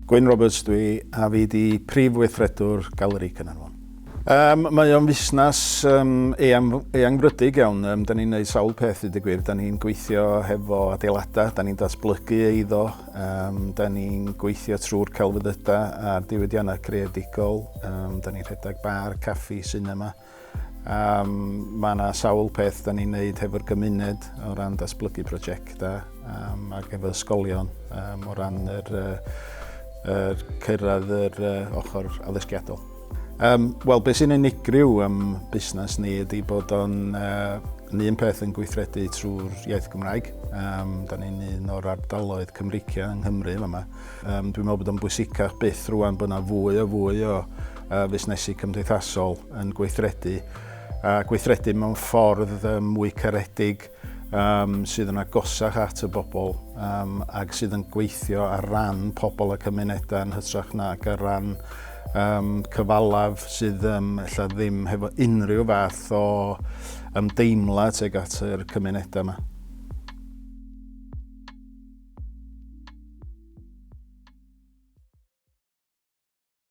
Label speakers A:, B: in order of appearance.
A: Gwyn Roberts dwi, a fi di prif weithredwr Galeri Caernarfon. Um, mae o'n fusnes um, eang, eangfrydig iawn. Um, da ni'n gwneud sawl peth i gwir. Da ni'n gweithio hefo adeiladau, da ni'n datblygu eiddo, um, da ni'n gweithio trwy'r celfyddydau a'r diwydiannau creadigol, um, da ni'n rhedeg bar, caffi, sinema. Um, mae yna sawl peth da ni'n neud hefo'r gymuned o ran datblygu prosiectau um, ac efo ysgolion um, o ran yr, uh, yr cyrraedd yr uh, ochr addysgiadol. Um, Wel, beth sy'n unigryw am busnes ni ydy bod o'n uh, yn un peth yn gweithredu trwy'r iaith Gymraeg. Um, da ni'n un o'r ardaloedd Cymreicia yng Nghymru yma. Um, dwi'n meddwl bod o'n bwysicach byth rwan bod yna fwy o fwy o uh, fusnesu cymdeithasol yn gweithredu, a gweithredu mewn ffordd um, mwy caredig um, sydd yn agosach at y bobl um, ac sydd yn gweithio ar ran pobl a cymunedau yn hytrach nag ar ran um, cyfalaf sydd um, ella ddim hefo unrhyw fath o ymdeimlad tuag at yr cymunedau yma.